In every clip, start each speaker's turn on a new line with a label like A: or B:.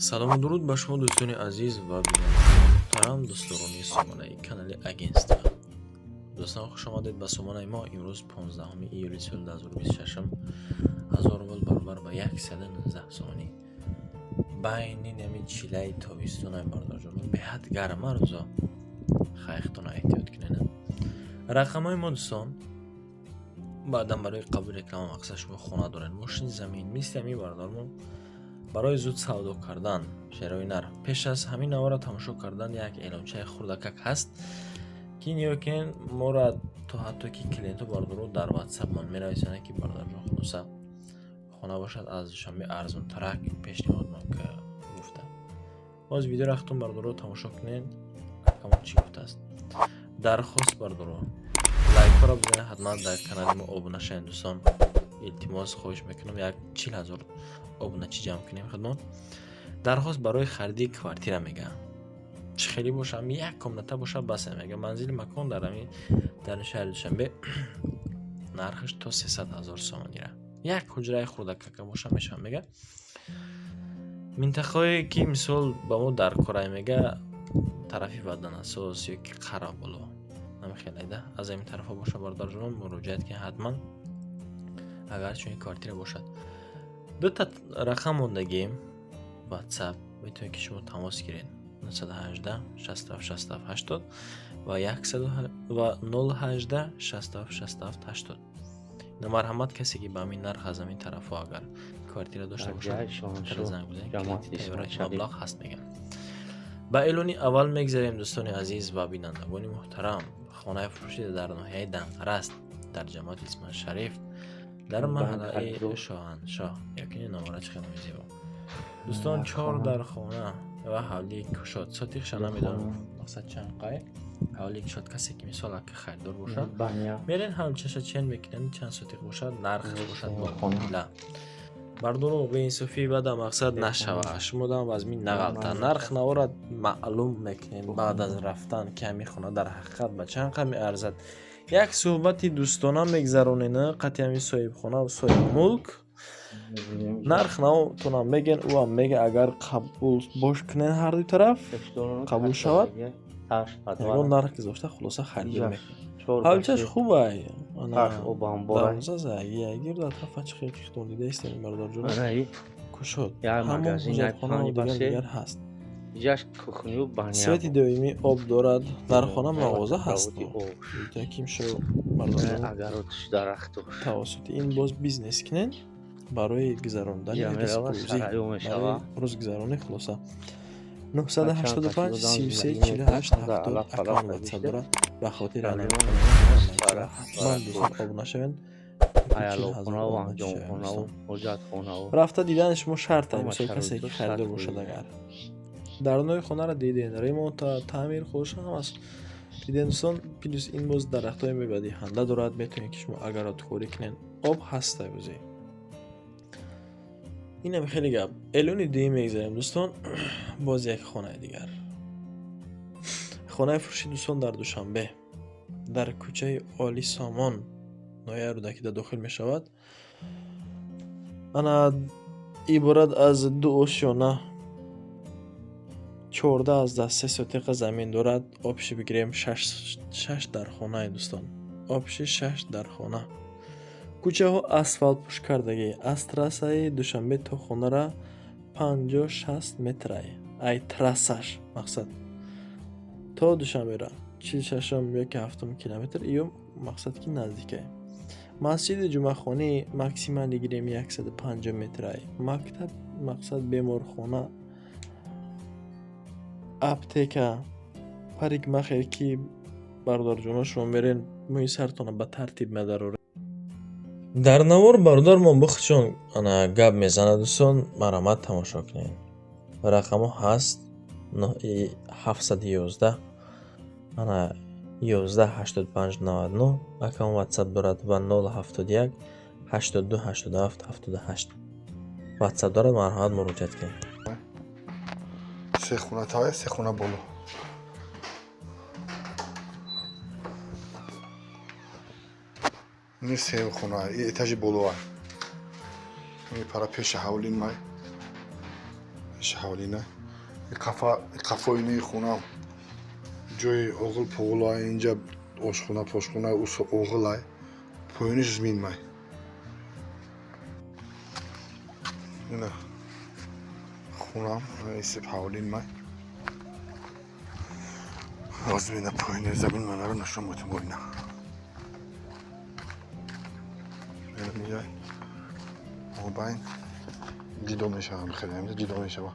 A: Салому дуруд ба шумо, дӯстони азиз ва бинандагони муҳтарам, дӯстдорони сомонаи канали агентство. Дӯстон, хуш омадед ба сомонаи мо. Имрӯз 15 июли соли 2026, 1000 рубл баробар ба 119 сомонӣ. Байни нами чилаи тобистонай, бародарҷонон, беҳад гарма рӯзо. Хайхтона эҳтиёт кунед. Рақамҳои мо, дӯстон, баъдан барои қабули реклама, мақсад шумо хона доред, мошин, замин, мисли ҳамин бародармон, барои зуд савдо кардан, шерои нарх. Пеш аз ҳамин навора тамошо кардан як эълончаи хурдакак ҳаст, ки нигоҳ кунед моро, то ҳатто ки клиентҳо, бародаро, дар ватсапмон менависанд, ки бародарҷон, хулоса, хона бошад, аз Душанбе арзонтарак пешниҳод гуфта. Боз видеоро хатон, бародаро, тамошо кунед, акамон чӣ гуфтааст. Дархост, бародаро, лайкҳоро бизанед, ҳатман дар канали мо обуна шавед. Дӯстон, илтимос, хоҳиш мекунам, як 40 000 обуначӣ ҷамъ кунем хидмат. Дархост барои хариди квартира, мегӯям, чӣ хеле бошам, як комната боша, басе, мега. Манзили макон дар ҳамин дар шаҳри Душанбе, нархаш то 300 000 сомонира, як ҳуҷраи хурдакака боша, мешавад, мега. Минтақаое ки мисол ба мо дар корай, мега, тарафи Ваданасоз ё ки Қараболо, намехелайда, аз ҳамин тарафҳо боша, бародарҷонон, муроҷиат кунед ҳатман, агар чунин квартира бошад. Дута рақам мондагим ватсап, метавонед ки шумо тамос гиред: 918 67 67 80 ва 018 67 67 80. Марҳамат, касе ки ба ҳамин нарх аз ҳамин тарафҳо агар квартира дошта бошад, занг бизанед, маблағ ҳаст, мегӯям. Ба эълони аввал мегзарем, дӯстони азиз ва бинандагони муҳтарам. Хонаи фурӯшӣ дар ноҳияи Данғара аст, дар ҷамоати Исманшариф, дар маҳаллаи Шоҳаншоҳ. Якини номора чӣ хеле зебо, дӯстон. Чор дар хона ва ҳавлии кушод. Сотихша намедонам, мақсад чанд қай. Ҳавлии кушод, касе ки мисол ака харидор бошад, мерен, ҳавлчаша чен мекунанд, чанд сотих бошад, нархаш бошад муомила. Бардоро, беинсофӣ бада мақсад нашава, шумо дам вазмин нағалта. Нарх навора маълум мекунем баъд аз рафтан, ки ҳамин хона дар ҳақиқат ба чанд қа меарзад. Як суҳбати дӯстона мегзаронен қатъи ҳамин соҳибхона, соҳибмулк, нарх навтонам мегӯен, ӯам мега. Агар қабул бош кунен, ҳардуи тараф қабул шавад, ягон нарх гузошта, хулоса, харидор мекунем. Ҳавлчаш хубай, гирду атрофа чӣ хел хитон дида истем, бародарҷон, кушод, ҳамон ҳуҷатхонаву дигар дигар ҳаст. Свети доимӣ, об дорад, дар хона мағоза ҳаст. Яким шо, тавассути ин боз бизнес кунен барои гузарондани ризқрӯзӣ, барои рӯзгузаронӣ. Хулоса, 985 33 48 70 аккаунт ватсап дорад. Ба хотири ҳатман, дӯстон, обуна шавед. Рафта дидани шумо шарта. Мисол, касе ки харидор бошад, агар дарунои хонаро диден, ремонта, таъмир, худоша ҳамаш диден, дӯстон. Плюс ин боз дарахтҳои мевадиҳанда дорад, метавонед ки шумо агародкорӣ кунед, об ҳаста бозӣ. Инам хеле гап. Эълони дуюм мегзарем, дӯстон. Боз як хонаи дигар, хонаи фурӯшӣ, дӯстон, дар Душанбе, дар кӯчаи Оли Сомон, ноҳияи Рӯдакида дохил мешавад. Ана, иборат аз ду ошёна, 14,3 сотиқа замин дорад. Общий бигирем, шаш дар хонаи, дӯстон, общий шаш дар хона. Кӯчаҳо асфалтпӯш кардагӣ. Аз трассаи Душанбе то хонара 50-60 метрай. Ай трассаш, мақсад, то Душанбера 46-ум ёки 7-ум километр ё мақсад ки наздикай. Масҷиди ҷумъахонӣ максимально гирем, 150 метрай. Мактаб, мақсад, беморхона, аптека, парикмахер, ки бародарҷоно, шумо мерен, мӯи сартона ба тартиб медароред. Дар навор бародармон бухчон ана гап мезанад. Дӯстон, марҳамат, тамошо кунед. Рақамҳо ҳаст: 711 ана 11 85 99 аккаунт ватсап дорад ва 071 82 87 78 ватсап дорад. Марҳамат, муроҷиат кунед.
B: Се хона тая, се хона боло. Ини се хона, этажи болоа. Ини пара пеши ҳавлин май. Ҳавлина қафоинаи хунам ҷои оғил поғилай, инҷа ошхона, пошхона, оғилай, поёниш зминмай. Ина хунам исиб ҳавлинмай. Ҳозир ина поёни замин манаро нишон метам. Ина меяй мобайн ҷидо мешавам, хеле ҷидо мешава.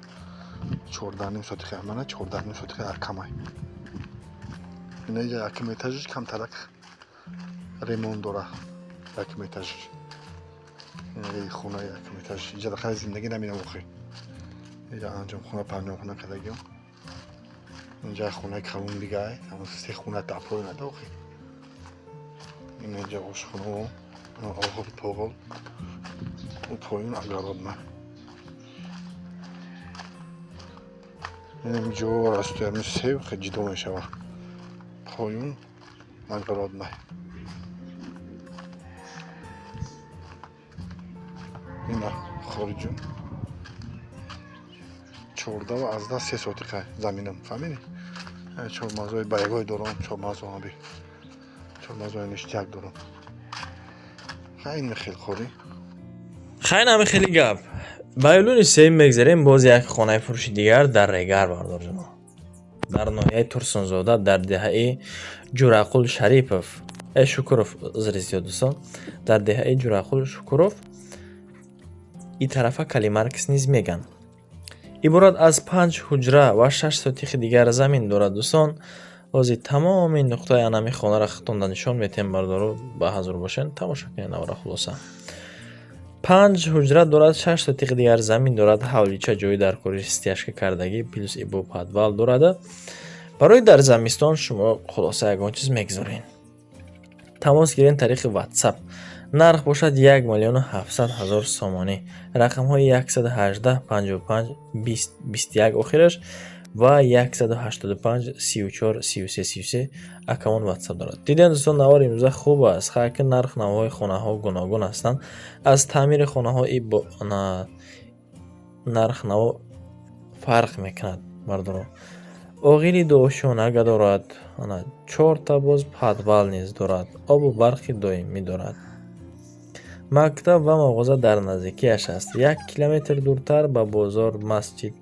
B: 14.5 сотихи мана, 14.5 сотихи акамай. Ина иҷа якум этажиш камтарак ремонт дора. Якум этажиш, хона якум этаж, иҷа дахали зиндагӣ наминам охи. Иҷа анҷомхона, панҷомхона кардагиам. Инҷа хонаи калон дигай, се хона тапои нада охи. Ина иҷа ошхонао, оғил поғил, у поён огородма. Инам ҷо растуями сев ҷидо мешава. Поён огородма. Ина хориҷун 14.3 сотиқа заминам, фаҳмидӣ? Чормағзои байгой дорам, чормағзо, чормағзои ништяк дорам. Хай, хел хорӣ.
A: Хай, нами хеле гап. Ба эълони сеюм мегзарем. Боз як хонаи фурӯши дигар дар Регар, бардорҷоно, дар ноҳияи Турсунзода, дар деҳаи Ҷурақул Шарипов, Шукуров, узри зиёд, дӯстон, дар деҳаи Ҷурақул Шукуров, и тарафа Калимаркс низ меган. Иборат аз панҷ ҳуҷра ва шаш сотихи дигар замин дорад. Дӯстон, ҳозир тамоми нуқтаи анами хонаро худтонда нишон метиҳем. Бардору, ба ҳазур бошен, тамошо кунед навора. Хулоса, панҷ ҳуҷра дорад, шаш сотиқи дигар замин дорад, ҳавлича, ҷои дар кори стяжка кардагӣ, плюс ибо подвал дорад. Барои дар замистон шумо хулоса ягон чиз мегузоред. Тамос гирен тариқи WhatsApp. Нарх бошад 1 700 000 сомонӣ. Рақамҳои 118 55 20 21 охираш ва 185 34 33 33 акамон WhatsApp дорад. Дидем, дӯстон, навори имрӯза хуб аст. Хайки нарх навоҳои хонаҳо гуногун ҳастанд. Аз таъмири хонаҳо нарх наво фарқ мекунад, бардоро. Оғили дуошонага дорад, ана чорта боз подвал низ дорад, обу барқи доимӣ дорад. Мактаб ва мағоза дар наздикиаш аст. 1 километр дуртар ба бозор, масҷид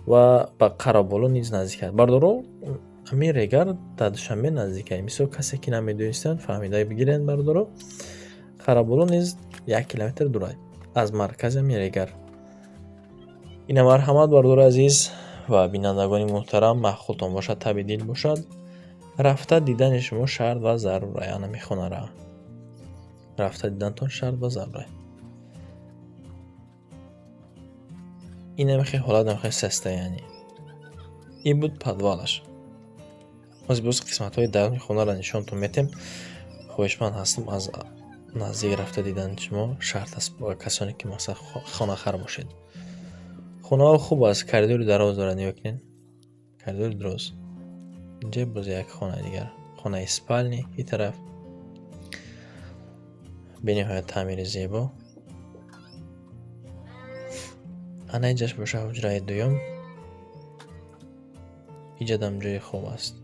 A: ва ба Қароболо низ наздик аст. Бардоро, ҳамин Регар дар Душанбе наздик аст. Мисол, касе ки намедонистанд, фаҳмида бигиред, бардоро. Қароболо низ 1 километр дур аст аз маркази ҳамин Регар. Ина марҳамат, бардори азиз ва бинандагони муҳтарам, маъқултон бошад, таби дил бошад, рафта дидани шумо шарт ва зарур ай. Ана мехонара рафта дидантон шарт ва зарур ай. Инамихе ҳолат намихе состояние. Ин буд подвалаш. Ҳозир боз қисматҳои даруни хонаро нишонтон метем. Хоҳишманд ҳастам, аз наздик рафта дидани шумо шарт аст ба касоне ки масалан хонахар бошед. Хонаҳо хуб аст, коридори дароз дорад, нигоҳ кунед, коридори дароз. Инҷа боз як хонаи дигар, хонаи спальни и тараф, бениҳоят таъмири зебо. Ана инҷаш боша ҳуҷраи дуюм, иҷадам ҷои хоб аст,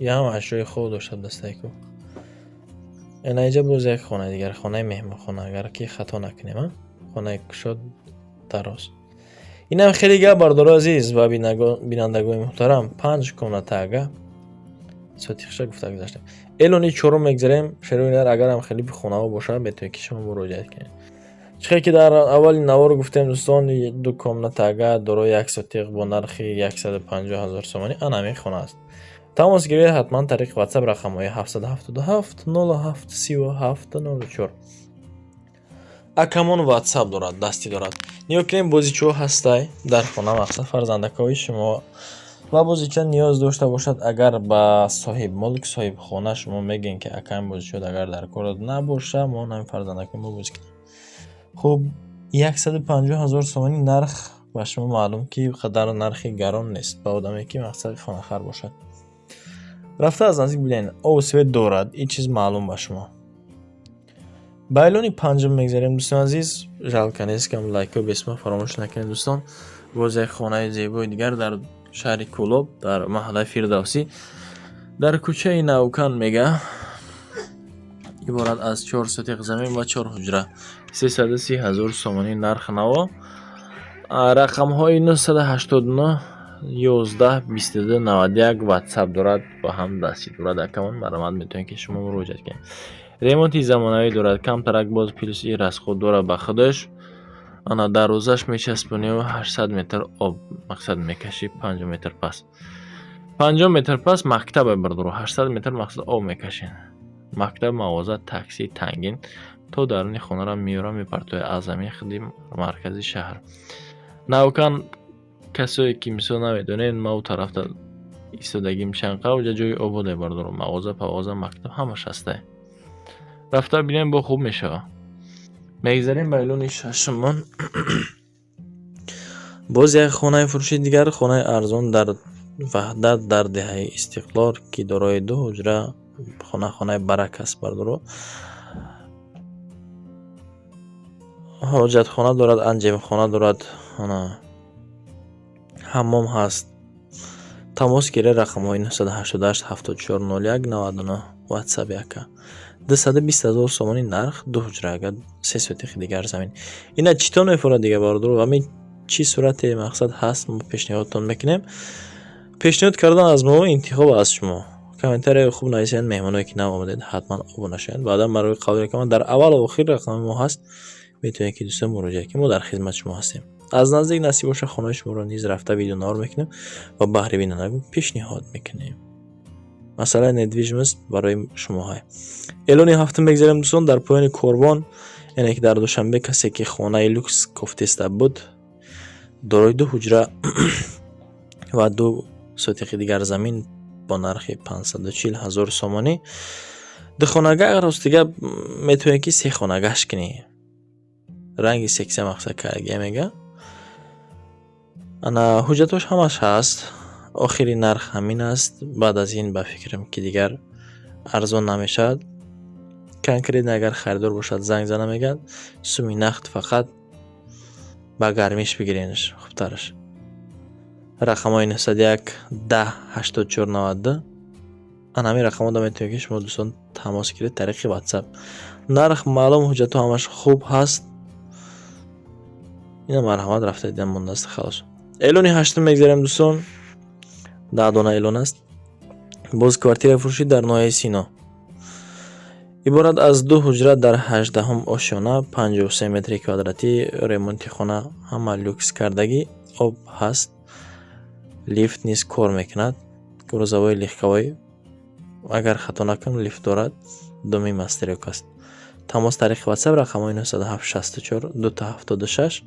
A: ям ҷои хоб дошта дастаи ку. Ана инҷа боз як хонаи дигар, хонаи меҳмонхона, агар ки хато накунем, хонаи кушод, дароз. Инам хеле гап, бардори азиз ва бинандагони муҳтарам. Панҷ комнатага, сотихша гуфта гузаштем. Эълони чорум мегзарем. Шероинар, агарам хеле хонаҳо бошад, метавонед ки шумо муроҷиат кунед. Чихе ки дар аввали навор гуфтем, дӯстон, ду комнатага дорои як сотиқ бо нархи 150 000 сомонӣ. Ана ҳамин хона аст. Тамос гиред ҳатман тариқи WhatsApp, рақамҳои 777 07 37 04. Акамон WhatsApp дорад, дастӣ дорад. Нигоҳ кунем, бозичаҳо ҳастай дар хона. Мақсад, фарзандакҳои шумо ва бозича ниёз дошта бошад, агар ба соҳибмулк, соҳибхона шумо мегӯем, ки акам, бозичаҳо агар дар кор набоша, мо ҳамин фарзандакҳои мо бозӣ кунем. Хуб, 150 000 сомонӣ нарх ба шумо маълум, ки қадар нархи гарон нест ба одаме ки мақсади хонахар бошад. Рафта аз наздик бинед, обу свет дорад, ин чиз маълум ба шумо. Ба эълони панҷум мегзарем, дӯстони азиз. Жалко нест, кам лайкҳо бесма фаромӯш накунед, дӯстон. Боз як хонаи зебои дигар дар шаҳри Кӯлоб, дар маҳаллаи Фирдавсӣ, дар кӯчаи Навкан мега, иборат аз 4 сотиқ замин ва чор ҳуҷра, 330 000 сомонӣ нарх наво. Рақамҳои 989 11 22 91 ватсап дорад ва ҳам дастӣ дорад. Акамон, марҳамат, метавонед, ки шумо муроҷиат кунед. Ремонти замонавӣ дорад, камтарак боз плюс и расход дорад ба худаш. Ана дарвозаш мечаспонию 800 метр об мақсад мекашӣ, 50 метр пас, 50 метр пас мактабе, бардоро, 800 метр мақсад об мекашед. Мактаб, мағоза, такси, тангин то даруни хонаро меёра мепартояд аз замин худи маркази шаҳр Навкан. Касое ки мисол намедонед, ма у тарафта истодагим чанқа, уҷа ҷои ободе, бардоро, мағоза, пағоза, мактаб ҳамаш ҳастае. Рафта бинем, бо хуб мешавад. Мегзарем ба эълони шашумон. Боз як хонаи фурӯши дигар, хонаи арзон дар Ваҳдат, дар деҳаи Истиқлол, ки дорои ду ҳуҷра, хона хонаи барак аст, бардоро. Ҳоҷатхона дорад, анҷемхона дорад, ҳаммом ҳаст. Тамос гиред, рақамҳои 988 74 01 99, ватсап яка. 220 000 сомонӣ нарх, ду ҳуҷра, агар се сотиқи дигар замин. Ина чӣ тон мефурад дига, бародаро? Ҳамин чӣ сурате мақсад ҳаст, мо пешниҳодтон мекунем. Пешниҳод кардан аз мо, интихоб аз шумо. Комментарияи хуб нависед, меҳмоное ки нав омадед, ҳатман обуна шавед. Баъдан барои қабул рақама дар аввалу охир рақами мо ҳаст, метавонед, ки дӯстон муроҷиат кунед. Мо дар хизмати шумо ҳастем. Аз наздик насиб боша, хонаи шуморо низ рафта видеонавор мекунем ва баҳри бинандагон пешниҳод мекунем. Масъалаи недвижимость барои шумоҳай. Эълони ҳафтум мегзарем, дӯстон, дар поёни корвон, яъне ки дар Душанбе, касе ки хонаи люкс кофтеста буд, дорои ду ҳуҷра ва ду сотиқи дигар замин бо нархи 540 000 сомонӣ. Духонага, ростига, метавонед, ки сехонагаш кунӣ. Ранги секса мақсад кардагия мега. Ана ҳуҷҷатош ҳамаш ҳаст. Охири нарх ҳамин аст. Баъд аз ин, ба фикрам, ки дигар арзон намешавад. Конкретно агар харидор бошад, занг зана мегӯяд. Суми нақд фақат ба гармиш бигиренаш хубтараш. Рақамҳои 901 10 84 92, ана ҳамин рақамҳода метавонед, ки шумо, дӯстон, тамос гиред тариқи ватсап. Нарх маълум, ҳуҷҷатҳо ҳамаш хуб ҳаст. Ина марҳамат, рафта дидан мондааст, халос. Эълони ҳаштум мегзарем, дӯстон. 10 дона эълон аст. Боз квартираи фурӯшӣ дар ноҳияи Сино, иборат аз ду ҳуҷра дар 18-ум ошёна, 53 метри квадратӣ. Ремонти хона ҳама люкс кардагӣ, об ҳаст, лифт низ кор мекунад, грузовой, легковой, агар хато накунам, лифт дорад. Доми мастерок аст. Тамос тариқи ватсап, рақамҳои 907 64 276,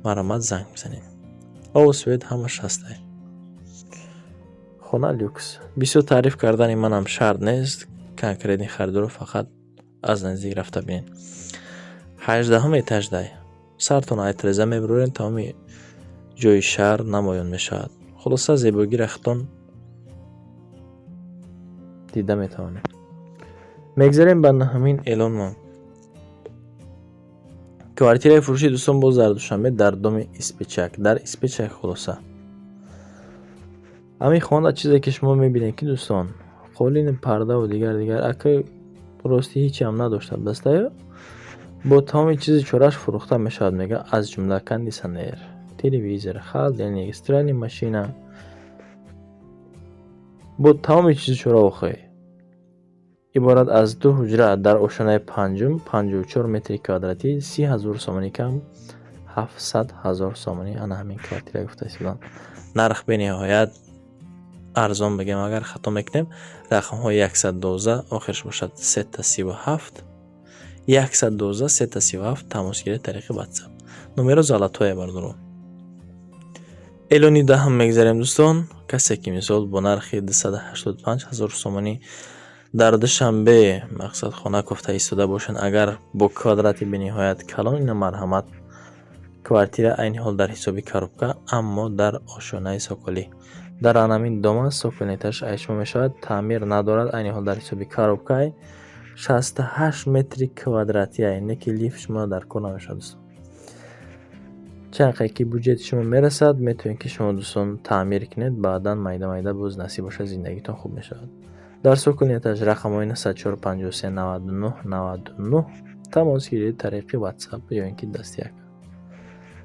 A: марҳамат, занг бизанед. Обу свет ҳамаш ҳастай. Хона люкс. Бисёр таъриф кардани манам шарт нест, конкретный харидорро фақат аз наздик рафта бинед. 18-ум этаждай. Сартон айтреза мебуроред, тамоми ҷои шаҳр намоён мешавад. Хулоса, зебогии рахтон дида метавонед. Мегзарем ба ҳамин эълонмон. Квартираи фурӯши, дӯстон, боз дар Душанбе, дар доми Испичак, дар Испичак. Хулоса, ҳамин хона чизе ки шумо мебинед, ки, дӯстон, қолини пардаву дигар дигар, ака, ростӣ ҳечиам надошта дастаю, бо тамоми чизи чораш фурӯхта мешавад, мега, аз ҷумла кондитсионер, телевизор, холодильник, стиральный машина, бо тамоми чизи чора. Охӯй, иборат аз ду ҳуҷра дар ошёнаи панҷум, 54 метри квадратӣ, 30 000 сомонӣ кам 700 000 сомонӣ. Ана ҳамин квартира гуфта истодам, нарх бениҳоят арзон бигем, агар хато мекунем. Рақамҳои 112, охирш бошад сета 37, 112 сета 37, тамос гиред тариқи ватсап. Номеро золотое, бардоро. Эълони даҳам мегзарем, дӯстон. Касе ки мисол бо нархи 285 000 сомонӣ дар Душанбе мақсад хона кофта истода бошанд, агар бо квадрати бениҳоят калон, ина марҳамат, квартира айни ҳол дар ҳисоби коробка, аммо дар ошёнаи Соколӣ, дар анамин дом аст, сокольный этаж айшмо мешавад, таъмир надорад, айни ҳол дар ҳисоби коробкай, 68 метри квадратия, не ки лифт шумо дар кор намешавад, дӯстон. Чанд қадр ки буҷети шумо мерасад, метавонед, ки шумо, дӯстон, таъмир кунед, баъдан майда майда боз насиб бошад, зиндагитон хуб мешавад. Дар цокольный этаж рақамҳои 904 53 99 99 тамос гиред, тариқи WhatsApp ё ин ки дастияк.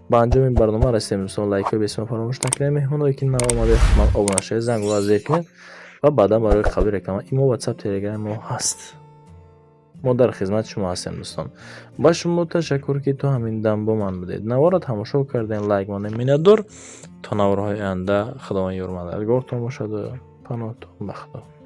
A: Ба анҷоми барнома расидем, дӯстон. Лайкҳои бесима фаромӯш накунед. Меҳмоное, ки нав омадед, ҳатман обуна шавед, зангула зер кунед ва баъдан барои қабули реклама имо, WhatsApp, Telegram мо ҳаст. Мо дар хизмати шумо ҳастем, дӯстон. Ба шумо ташаккур, ки то ҳамин дам бо ман будед, наворро тамошо кардем, лайк монед. Миннатдор. То наворҳои оянда Худованд ёрмададгортон бошаду паноҳтон ба Худо.